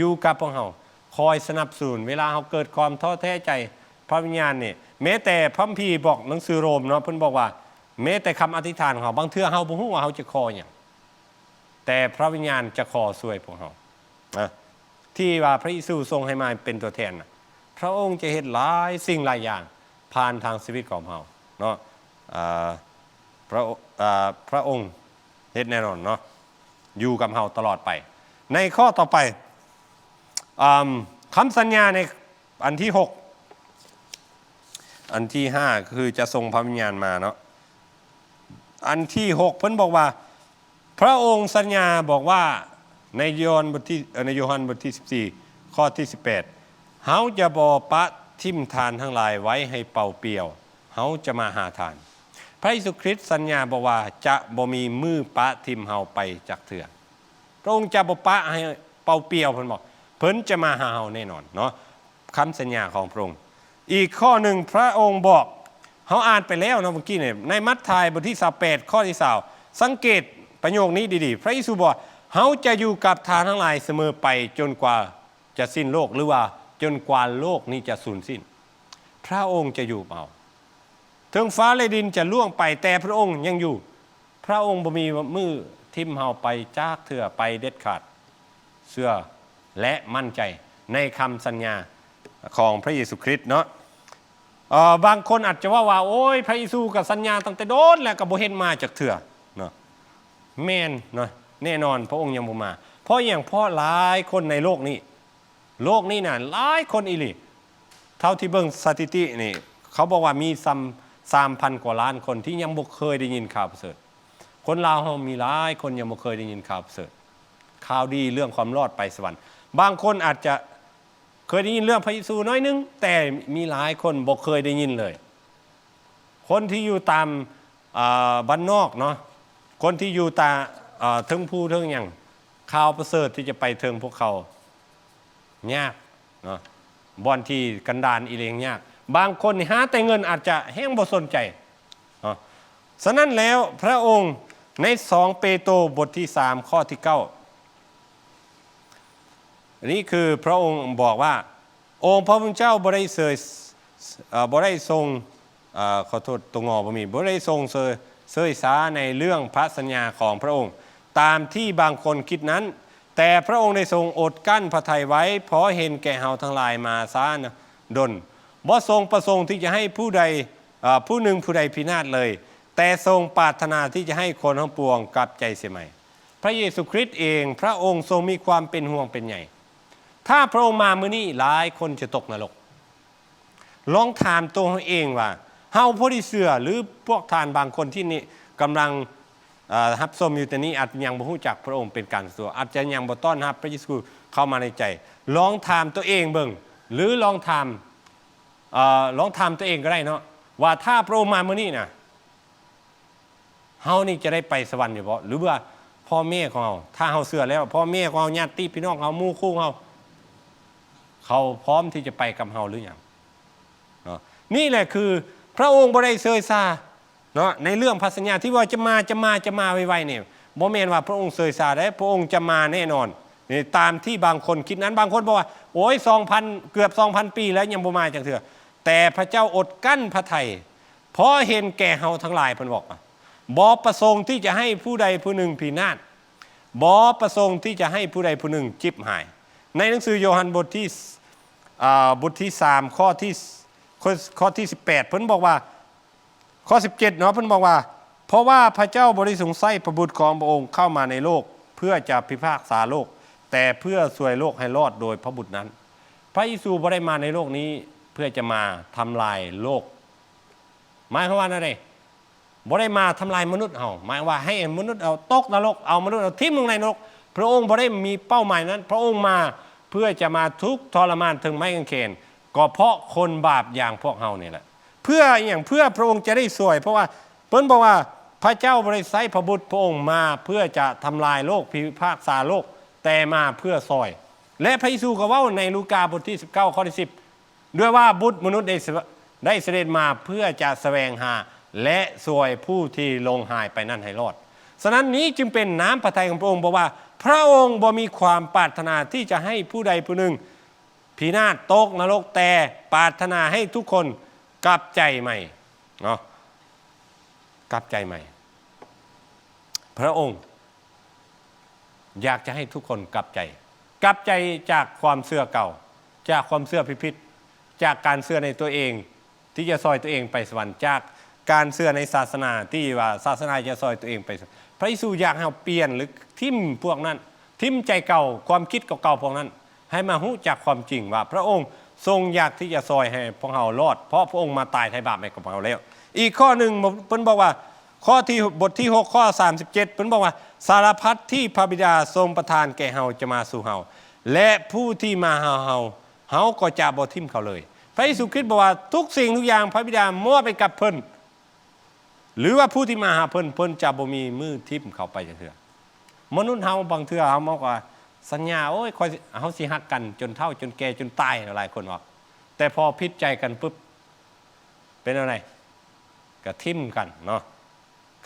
ຢູ່ກັບພວກເຮົາ, ຄອຍສະໜັບສະໜູນ. ເວລາເຮົາເກີດຄວາມທໍ້ແທ້ໃຈ, ພະວິນຍານນີ້, ແມ້ແຕ່ພະຄຳພີບອກ ໜັງສືໂຣມເນາະ, ເພິ່ນບອກວ່າ ແມ້ແຕ່ຄຳອະທິຖານຂອງເຮົາ, ບາງເທື່ອເຮົາບໍ່ຮູ້ວ່າເຮົາຈະຂໍຫຍັງ, ແຕ່ພະວິນຍານຈະຂໍຊ່ວຍພວກເຮົານະ, ທີ່ວ່າພະເຢຊູສົ່ງໃຫ້ມາເປັນຕົວແທນນະ. ພະອົງຈະເຮັດຫຼາຍສິ່ງຫຼາຍຢ່າງຜ່ານທາງຊີວິດຂອງເຮົາເນາະ. ອາ ພະ ອາ ພະອົງເຮັດແນ່ນອນເນາະ, ຢູ່ກັບເຮົາຕະຫຼອດໄປ. ໃນຂໍ້ຕໍ່ໄປ, ອາ ຄຳສັນຍາໃນອັນທີຫົກ, ອັນທີຫ້າກໍຄືຈະສົ່ງພະວິນຍານມາເນາະ. ອັນທີຫົກ ເພິ່ນບອກວ່າ ພະອົງສັນຍາບອກວ່າ ໃນໂຍຮັນບົດທີ ເອີ ໃນໂຍຮັນບົດທີສິບສີ່ ຂໍ້ທີສິບແປດ ເຮົາຈະບໍ່ປະຖິ້ມທ່ານທັງຫຼາຍໄວ້ໃຫ້ເປົ່າປ່ຽວ, ເຮົາຈະມາຫາທ່ານ. ພະເຢຊູຄຣິດສັນຍາບອກວ່າ ຈະບໍ່ມີມື້ປະຖິ້ມເຮົາໄປຈັກເທື່ອ. ພະອົງຈະບໍ່ປະໃຫ້ເປົ່າປ່ຽວ, ເພິ່ນບອກ ເພິ່ນຈະມາຫາເຮົາແນ່ນອນເນາະ. ຄຳສັນຍາຂອງພະອົງ. ອີກຂໍ້ໜຶ່ງ ພະອົງບອກ, ເຮົາອ່ານໄປແລ້ວເນາະເມື່ອກີ້ນີ້ ໃນມັດທາຍບົດທີຊາວແປດ ຂໍ້ທີຊາວ ສັງເກດປະໂຫຍກນີ້ດີໆ. ພະເຢຊູບອກ, ເຮົາຈະຢູ່ກັບທ່ານທັງຫຼາຍສະເໝີໄປ ຈົນກວ່າຈະສິ້ນໂລກ ຫຼືວ່າຈົນກວ່າໂລກນີ້ຈະສູນສິ້ນ. ພະອົງຈະຢູ່ກັບເຮົາ. ເຖິງຟ້າ ແລະ ດິນຈະລ່ວງໄປ, ແຕ່ພະອົງຍັງຢູ່. ພະອົງບໍ່ມີມື້ຖິ້ມເຮົາໄປຈັກເທື່ອ, ໄປເດັດຂາດ. ເຊື່ອ ແລະ ໝັ້ນໃຈໃນຄຳສັນຍາຂອງພະເຢຊູຄຣິດເນາະ. ເອີ ບາງຄົນອາດຈະເວົ້າວ່າ ໂອ້ຍ ພະເຢຊູກໍສັນຍາຕັ້ງແຕ່ດົນແລ້ວ ກໍບໍ່ເຫັນມາຈັກເທື່ອເນາະ. ແມ່ນເນາະ, ແນ່ນອນ ພະອົງຍັງບໍ່ມາ. ເພາະຫຍັງ? ເພາະຫຼາຍຄົນໃນໂລກນີ້, ໂລກນີ້ນະ ຫຼາຍຄົນອີ່ຫຼີ. ເທົ່າທີ່ເບິ່ງສະຖິຕິນີ້ ເຂົາບອກວ່າມີສ່ຳ ສາມພັນກວ່າລ້ານຄົນທີ່ຍັງບໍ່ເຄີຍໄດ້ຍິນຂ່າວປະເສີດ. ຄົນລາວເຮົາມີຫຼາຍຄົນຍັງບໍ່ເຄີຍໄດ້ຍິນຂ່າວປະເສີດ, ຂ່າວດີເລື່ອງຄວາມລອດໄປສະຫວັນ. ບາງຄົນອາດຈະເຄີຍໄດ້ຍິນເລື່ອງພະເຢຊູໜ້ອຍໜຶ່ງ, ແຕ່ມີຫຼາຍຄົນບໍ່ເຄີຍໄດ້ຍິນເລີຍ. ຄົນທີ່ຢູ່ຕາມ ອາ ບ້ານນອກເນາະ, ຄົນທີ່ຢູ່ຕາ ເອີ ເທິງພູເທິງຫຍັງ ຂ່າວປະເສີດທີ່ຈະໄປເຖິງພວກເຂົາຍາກເນາະ, ບ່ອນທີ່ກັນດານອີ່ຫຼີຫຍັງຍາກ. ບາງຄົນນີ້ຫາແຕ່ເງິນ ອາດຈະແຮງບໍ່ສົນໃຈເນາະ. ສະນັ້ນແລ້ວ ພະອົງໃນສອງເປໂຕບົດທີສາມ ຂໍ້ທີເກົ້າ ນີ້ຄືພະອົງບອກວ່າ ອົງພະຜູ້ເປັນເຈົ້າບໍ່ໄດ້ເຊີຍ ເອີ ບໍ່ໄດ້ຊົງ ເອີ ຂໍໂທດ ຕົວງໍບໍ່ມີ ບໍ່ໄດ້ຊົງເຊີຍ ເຊີຍຊາໃນເລື່ອງພະສັນຍາຂອງພະອົງ ຕາມທີ່ບາງຄົນຄິດນັ້ນ, ແຕ່ພະອົງໄດ້ຊົງອົດກັ້ນພະໄທໄວ້ ເພາະເຫັນແກ່ເຮົາທັງຫຼາຍມາຊ້າດົນ, ບໍ່ຊົງປະສົງທີ່ຈະໃຫ້ຜູ້ໃດ ເອີ ຜູ້ໜຶ່ງຜູ້ໃດພິນາດເລີຍ, ແຕ່ຊົງປາດຖະໜາທີ່ຈະໃຫ້ຄົນທັງປວງກັບໃຈເສຍໃໝ່. ພະເຢຊູຄຣິດເອງ ພະອົງຊົງມີຄວາມເປັນຫ່ວງເປັນໃຍ. ຖ້າພະອົງມາມື້ນີ້ ຫຼາຍຄົນຈະຕົກນະລົກ. ລອງຖາມຕົວເຮົາເອງວ່າ ເຮົາພໍໄດ້ເຊື່ອ ຫຼື ພວກທ່ານບາງຄົນທີ່ນີ້ກຳລັງ ເອີ ຮັບຊົມຢູ່ຕອນນີ້ ອາດຍັງບໍ່ຮູ້ຈັກພະອົງເປັນການສ່ວນຕົວ, ອາດຈະຍັງບໍ່ຕ້ອນຮັບພະເຢຊູເຂົ້າມາໃນໃຈ. ລອງຖາມຕົວເອງເບິ່ງ ຫຼື ລອງຖາມ ເອີ ລອງຖາມຕົວເອງກໍໄດ້ເນາະ ວ່າຖ້າພະອົງມາມື້ນີ້ນະ ເຮົານີ້ຈະໄດ້ໄປສະຫວັນຢູ່ບໍ່? ຫຼືວ່າພໍ່ແມ່ຂອງເຮົາ ຖ້າເຮົາເຊື່ອແລ້ວ ພໍ່ແມ່ຂອງເຮົາ ຍາດຕິພີ່ນ້ອງເຮົາ ໝູ່ຄູ່ເຮົາ ເຂົາພ້ອມທີ່ຈະໄປກັບເຮົາຫຼືຍັງເນາະ? ນີ້ແຫຼະຄືພະອົງບໍ່ໄດ້ເຊີຍຊາເນາະ ໃນເລື່ອງພະສັນຍາທີ່ວ່າຈະມາ ຈະມາ ຈະມາໄວໆນີ້ ບໍ່ແມ່ນວ່າພະອົງເຊີຍຊາເດ້, ພະອົງຈະມາແນ່ນອນ. ນີ້ຕາມທີ່ບາງຄົນຄິດນັ້ນ, ບາງຄົນບອກວ່າ ໂອ້ຍ ສອງພັນ ເກືອບສອງພັນປີແລ້ວ ຍັງບໍ່ມາຈັກເທື່ອ. ແຕ່ພະເຈົ້າອົດກັ້ນພະໄທ ເພາະເຫັນແກ່ເຮົາທັງຫຼາຍ, ເພິ່ນບອກວ່າ ບໍ່ປະສົງທີ່ຈະໃຫ້ຜູ້ໃດຜູ້ໜຶ່ງພິນາດ, ບໍ່ປະສົງທີ່ຈະໃຫ້ຜູ້ໃດຜູ້ໜຶ່ງຈິບຫາຍ. ໃນໜັງສືໂຢຮັນບົດທີ ອ່າ ບົດທີສາມ ຂໍ້ທີ ຂໍ້ ຂໍ້ທີສິບແປດ ເພິ່ນບອກວ່າ ຂໍ້ສິບເຈັດເນາະ ເພິ່ນບອກວ່າ ເພາະວ່າພະເຈົ້າບໍ່ໄດ້ຊົງໃຊ້ພະບຸດຂອງພະອົງເຂົ້າມາໃນໂລກ ເພື່ອຈະພິພາກສາໂລກ, ແຕ່ເພື່ອຊ່ວຍໂລກໃຫ້ລອດໂດຍພະບຸດນັ້ນ. ພະເຢຊູບໍ່ໄດ້ມາໃນໂລກນີ້ເພື່ອຈະມາທຳລາຍໂລກ. ໝາຍຄວາມວ່າແນວໃດ? ບໍ່ໄດ້ມາທຳລາຍມະນຸດເຮົາ, ໝາຍວ່າໃຫ້ມະນຸດເຮົາຕົກນະລົກ, ເອົາມະນຸດເຮົາຖິ້ມລົງໃນນະລົກ. ພະອົງບໍ່ໄດ້ມີເປົ້າໝາຍນັ້ນ, ພະອົງມາເພື່ອຈະມາທຸກທໍລະມານເທິງໄມ້ກາງເຂນ, ກໍເພາະຄົນບາບຢ່າງພວກເຮົານີ້ແຫຼະ. ເພື່ອອີ່ຫຍັງ? ເພື່ອພະອົງຈະໄດ້ຊ່ວຍ, ເພາະວ່າເພິ່ນບອກວ່າ ພະເຈົ້າບໍ່ໄດ້ໃຊ້ພະບຸດພະອົງມາເພື່ອຈະທຳລາຍໂລກ, ພິພາກສາໂລກ, ແຕ່ມາເພື່ອຊ່ອຍ. ແລະ ພະເຢຊູກໍເວົ້າໃນລູກາບົດທີສິບເກົ້າ ຂໍ້ທີສິບ ດ້ວຍວ່າບຸດມະນຸດໄດ້ສະ ໄດ້ສະເດັດມາເພື່ອຈະສະແຫວງຫາ ແລະ ຊ່ວຍຜູ້ທີ່ຫຼົງຫາຍໄປນັ້ນໃຫ້ລອດ. ສະນັ້ນນີ້ຈຶ່ງເປັນນ້ຳພະໄທຂອງພະອົງ, ບອກວ່າພະອົງບໍ່ມີຄວາມປາດຖະໜາທີ່ຈະໃຫ້ຜູ້ໃດຜູ້ໜຶ່ງພິນາດຕົກນະລົກ, ແຕ່ປາດຖະໜາໃຫ້ທຸກຄົນກັບໃຈໃໝ່ເນາະ, ກັບໃຈໃໝ່. ພະອົງ ຢາກຈະໃຫ້ທຸກຄົນກັບໃຈ, ກັບໃຈຈາກຄວາມເຊື່ອເກົ່າ, ຈາກຄວາມເຊື່ອຜິດໆ, ຈາກການເຊື່ອໃນຕົວເອງທີ່ຈະຊ່ອຍຕົວເອງໄປສະຫວັນ, ຈາກການເຊື່ອໃນສາສະໜາທີ່ວ່າສາສະໜາຈະຊ່ອຍຕົວເອງໄປສະຫວັນ. ພະເຢຊູຢາກໃຫ້ເຮົາປ່ຽນ ຫຼື ຖິ້ມພວກນັ້ນ, ຖິ້ມໃຈເກົ່າ, ຄວາມຄິດເກົ່າໆພວກນັ້ນ, ໃຫ້ມາຮູ້ຈັກຄວາມຈິງວ່າພະອົງຊົງຢາກທີ່ຈະຊ່ອຍໃຫ້ພວກເຮົາລອດ, ເພາະພະອົງມາຕາຍໄຖ່ບາບໃຫ້ກັບເຮົາແລ້ວ. ອີກຂໍ້ໜຶ່ງ ເພິ່ນບອກວ່າ ຂໍ້ທີ່ ບົດທີຫົກ ຂໍ້ສາມສິບເຈັດ ເພິ່ນບອກວ່າ ສາລະພັດທີ່ພະບິດາຊົງປະທານແກ່ເຮົາຈະມາສູ່ເຮົາ ແລະ ຜູ້ທີ່ມາຫາເຮົາ ເຮົາກໍຈະບໍ່ຖິ້ມເຂົາເລີຍ. ພະເຢຊູຄຣິດບອກວ່າ ທຸກສິ່ງທຸກຢ່າງພະບິດາມອບໃຫ້ກັບເພິ່ນ ຫຼືວ່າຜູ້ທີ່ມາຫາເພິ່ນ ເພິ່ນຈະບໍ່ມີມື້ຖິ້ມເຂົາໄປຈັກເທື່ອ. ມະນຸດເຮົາບາງເທື່ອເຮົາບອກວ່າ ສັນຍາ ໂອ້ຍ ຂ້ອຍ ເຮົາຊິຮັກກັນຈົນເຖົ້າຈົນແກ່ຈົນຕາຍ, ຫຼາຍຄົນເວົ້າ. ແຕ່ພໍຜິດໃຈກັນປຶບ ເປັນແນວໃດ? ກະຖິ້ມກັນເນາະ,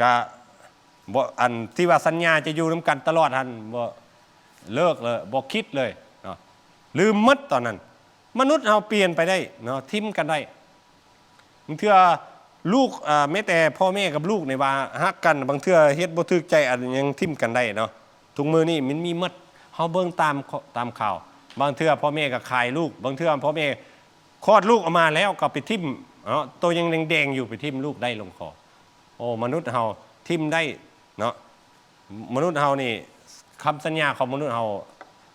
ກະບໍ່ ອັນທີ່ວ່າສັນຍາຈະຢູ່ນຳກັນຕະຫຼອດຫັ້ນ ບໍ່ເລີກເລີຍ, ບໍ່ຄິດເລີຍເນາະ, ລືມໝົດຕອນນັ້ນ. ມະນຸດເຮົາປ່ຽນໄປໄດ້ເນາະ, ຖິ້ມກັນໄດ້. ບາງເທື່ອລູກ ເອີ ແມ້ແຕ່ພໍ່ແມ່ກັບລູກນີ້ວ່າຮັກກັນ, ບາງເທື່ອເຮັດບໍ່ຖືກໃຈ ອັນຫຍັງຖິ້ມກັນໄດ້ເນາະ. ທຸກມື້ນີ້ມັນມີໝົດ, ເຮົາເບິ່ງຕາມ ຕາມຂ່າວ, ບາງເທື່ອພໍ່ແມ່ກໍຂາຍລູກ, ບາງເທື່ອພໍ່ແມ່ຄອດລູກອອກມາແລ້ວກໍໄປຖິ້ມເນາະ, ໂຕຍັງແດງໆຢູ່ໄປຖິ້ມລູກໄດ້ລົງຄໍ. ໂອ້ ມະນຸດເຮົາຖິ້ມໄດ້ເນາະ. ມະນຸດເຮົານີ້ ຄຳສັນຍາຂອງມະນຸດເຮົາ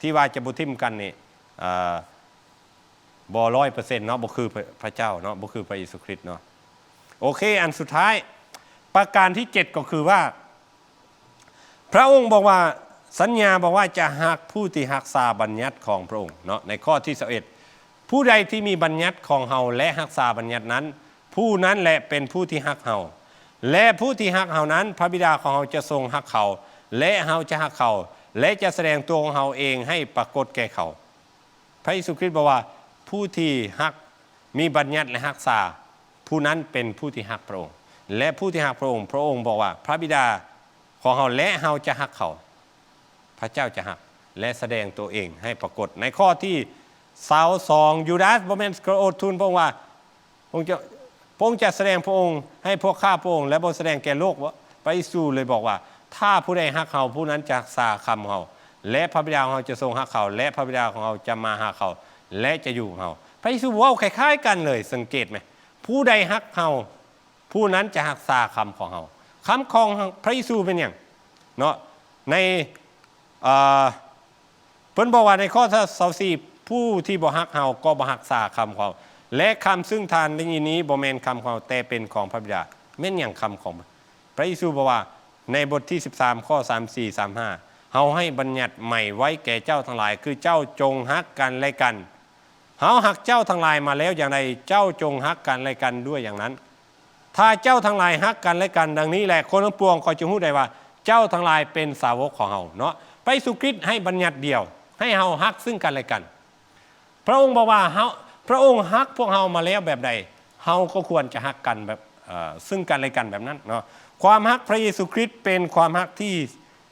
ທີ່ວ່າຈະບໍ່ຖິ້ມກັນນີ້ ເອີ ບໍ່ຮ້ອຍເປີເຊັນເນາະ, ບໍ່ຄືພະ ພະເຈົ້າເນາະ, ບໍ່ຄືພະເຢຊູຄຣິດເນາະ. ໂອເຄ ອັນສຸດທ້າຍ ປະການທີເຈັດ ກໍຄືວ່າ ພະອົງບອກວ່າ ສັນຍາບອກວ່າຈະຮັກຜູ້ທີ່ຮັກສາບັນຍັດຂອງພະອົງເນາະ, ໃນຂໍ້ທີຊາວເອັດ ຜູ້ໃດທີ່ມີບັນຍັດຂອງເຮົາ ແລະ ຮັກສາບັນຍັດນັ້ນ ຜູ້ນັ້ນແຫຼະເປັນຜູ້ທີ່ຮັກເຮົາ, ແລະ ຜູ້ທີ່ຮັກເຮົານັ້ນ ພະບິດາຂອງເຮົາຈະຊົງຮັກເຂົາ ແລະ ເຮົາຈະຮັກເຂົາ ແລະ ຈະສະແດງຕົວຂອງເຮົາເອງໃຫ້ປາກົດແກ່ເຂົາ. ພະເຢຊູຄຣິດບອກວ່າ ຜູ້ທີ່ຮັກ ມີບັນຍັດ ແລະ ຮັກສາ ຜູ້ນັ້ນເປັນຜູ້ທີ່ຮັກພະອົງ ແລະ ຜູ້ທີ່ຮັກພະອົງ ພະອົງບອກວ່າ ພະບິດາຂອງເຮົາ ແລະ ເຮົາຈະຮັກເຂົາ. ພະເຈົ້າຈະຮັກ ແລະ ສະແດງຕົວເອງໃຫ້ປາກົດ. ໃນຂໍ້ທີຊາວສອງ ຢູດາສ ບໍ່ແມ່ນ ສະກາຣໂອດ ທູນພະອົງວ່າ ພະອົງຈະ ພະອົງຈະສະແດງພະອົງໃຫ້ພວກຂ້າພະອົງ ແລະ ບໍ່ສະແດງແກ່ໂລກ. ພະເຢຊູເລີຍບອກວ່າ ຖ້າຜູ້ໃດຮັກເຮົາ ຜູ້ນັ້ນຈະຮັກສາຄຳເຮົາ ແລະ ພະບິດາຂອງເຮົາຈະຊົງຮັກເຂົາ ແລະ ພະບິດາຂອງເຮົາຈະມາຫາເຂົາ ແລະ ຈະຢູ່ກັບເຮົາ. ພະເຢຊູເວົ້າຄ້າຍໆກັນເລີຍ ສັງເກດໄໝ? ຜູ້ໃດຮັກເຮົາ ຜູ້ນັ້ນຈະຮັກສາຄຳຂອງເຮົາ. ຄຳຂອງພະເຢຊູແມ່ນຫຍັງເນາະ? ໃນ ເອີ ເພິ່ນບອກວ່າໃນຂໍ້ຊາວສີ່ ຜູ້ທີ່ບໍ່ຮັກເຮົາກໍບໍ່ຮັກສາຄຳຂອງເຮົາ ແລະ ຄຳຊຶ່ງທ່ານໄດ້ຍິນນີ້ບໍ່ແມ່ນຄຳຂອງເຮົາ ແຕ່ເປັນຂອງພະບິດາ. ແມ່ນຫຍັງຄຳຂອງ ພະເຢຊູບອກວ່າໃນບົດທີສິບສາມ ຂໍ້ສາມສິບສີ່ ສາມສິບຫ້າ ເຮົາໃຫ້ບັນຍັດໃໝ່ໄວ້ແກ່ເຈົ້າທັງຫຼາຍ ຄືເຈົ້າຈົ່ງຮັກກັນແລະກັນ. ເຮົາຮັກເຈົ້າທັງຫຼາຍມາແລ້ວຢ່າງໃດ ເຈົ້າຈົ່ງຮັກກັນແລະກັນດ້ວຍຢ່າງນັ້ນ. ຖ້າເຈົ້າທັງຫຼາຍຮັກກັນແລະກັນດັ່ງນີ້ແຫຼະ ຄົນທັງປວງກໍຈະຮູ້ໄດ້ວ່າເຈົ້າທັງຫຼາຍເປັນສາວົກຂອງເຮົາເນາະ. ພະເຢຊູຄຣິດໃຫ້ບັນຍັດດຽວ ໃຫ້ເຮົາຮັກຊຶ່ງກັນແລະກັນ. ພະອົງບອກວ່າເຮົາ ພະອົງຮັກພວກເຮົາມາແລ້ວແບບໃດ ເຮົາກໍຄວນຈະຮັກກັນແບບ ເອີ ຊຶ່ງກັນແລະກັນແບບນັ້ນເນາະ. ຄວາມຮັກພະເຢຊູຄຣິດເປັນຄວາມຮັກທີ່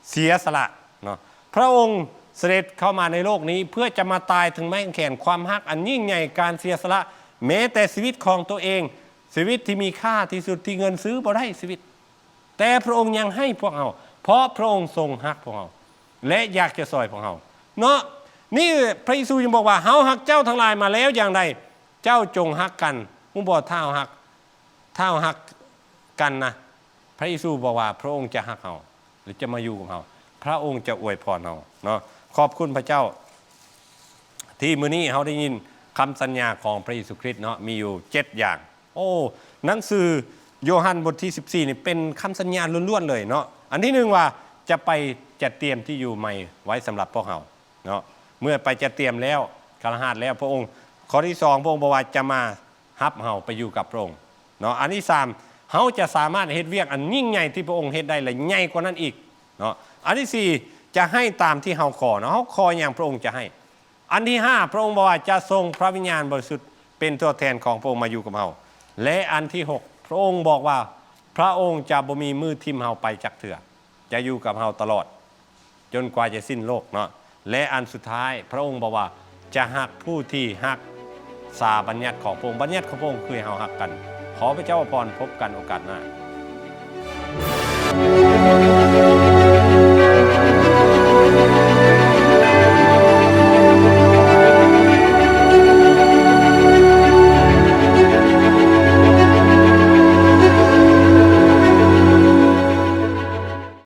ເສຍສະຫຼະເນາະ. ພະອົງສະເດັດເຂົ້າມາໃນໂລກນີ້ເພື່ອຈະມາຕາຍເທິງໄມ້ກາງແຂນ. ຄວາມຮັກອັນຍິ່ງໃຫຍ່ ການເສຍສະຫຼະ ແມ້ແຕ່ຊີວິດຂອງຕົວເອງ ຊີວິດທີ່ມີຄ່າທີ່ສຸດທີ່ເງິນຊື້ບໍ່ໄດ້ຊີວິດ ແຕ່ພະອົງຍັງໃຫ້ພວກເຮົາ ເພາະພະອົງຊົງຮັກພວກເຮົາ ແລະ ຢາກຈະຊ່ອຍພວກເຮົາເນາະ. ນີ້ພະເຢຊູຍັງບອກວ່າ ເຮົາຮັກເຈົ້າທັງຫຼາຍມາແລ້ວຢ່າງໃດ ເຈົ້າຈົ່ງຮັກກັນ. ຮູ້ບໍ່ ຖ້າເຮົາຮັກ ຖ້າເຮົາຮັກກັນນະ ພະເຢຊູບອກວ່າພະອົງຈະຮັກເຮົາ ແລະ ຈະມາຢູ່ກັບເຮົາ ພະອົງຈະອວຍພອນເຮົາເນາະ. ຂອບຄຸນພະເຈົ້າ ທີ່ມື້ນີ້ເຮົາໄດ້ຍິນຄຳສັນຍາຂອງພະເຢຊູຄຣິດເນາະ ມີຢູ່ເຈັດຢ່າງ. ໂອ້ ໜັງສືໂຢຮັນບົດທີສິບສີ່ນີ້ເປັນຄຳສັນຍາລ້ວນໆເລີຍເນາະ. ອັນທີໜຶ່ງວ່າຈະໄປຈັດຕຽມທີ່ຢູ່ໃໝ່ໄວ້ສຳລັບພວກເຮົາເນາະ. ເມື່ອໄປຈັດຕຽມແລ້ວ ຄະລະຫາດແລ້ວ ພະອົງ ຂໍ້ທີສອງ ພະອົງບອກວ່າຈະມາຮັບເຮົາໄປຢູ່ກັບພະອົງເນາະ. ອັນທີສາມ ເຮົາຈະສາມາດເຮັດວຽກອັນຍິ່ງໃຫຍ່ທີ່ພະອົງເຮັດໄດ້ ແລະ ໃຫຍ່ກວ່ານັ້ນອີກເນາະ. ອັນທີສີ່ ຈະໃຫ້ຕາມທີ່ເຮົາຂໍເນາະ. ເຮົາຂໍຫຍັງພະອົງຈະໃຫ້. ອັນທີຫ້າ ພະອົງບອກວ່າຈະສົ່ງພະວິນຍານບໍລິສຸດເປັນຕົວແທນຂອງພະອົງມາຢູ່ກັບເຮົາ ແລະ ອັນທີຫົກ ພະອົງບອກວ່າພະອົງຈະບໍ່ມີມື້ຖິ້ມເຮົາໄປຈັກເທື່ອ ຈະຢູ່ກັບເຮົາຕະຫຼອດ ຈົນກວ່າຈະສິ້ນໂລກເນາະ. ແລະ ອັນສຸດທ້າຍ ພະອົງບອກວ່າຈະຮັກຜູ້ທີ່ຮັກສາບັນຍັດຂອງພະອົງ. ບັນຍັດຂອງພະອົງຄືໃຫ້ເຮົາຮັກກັນ. ຂໍພະເຈົ້າອວຍພອນ. ພົບກັນໂອກາດໜ້າ.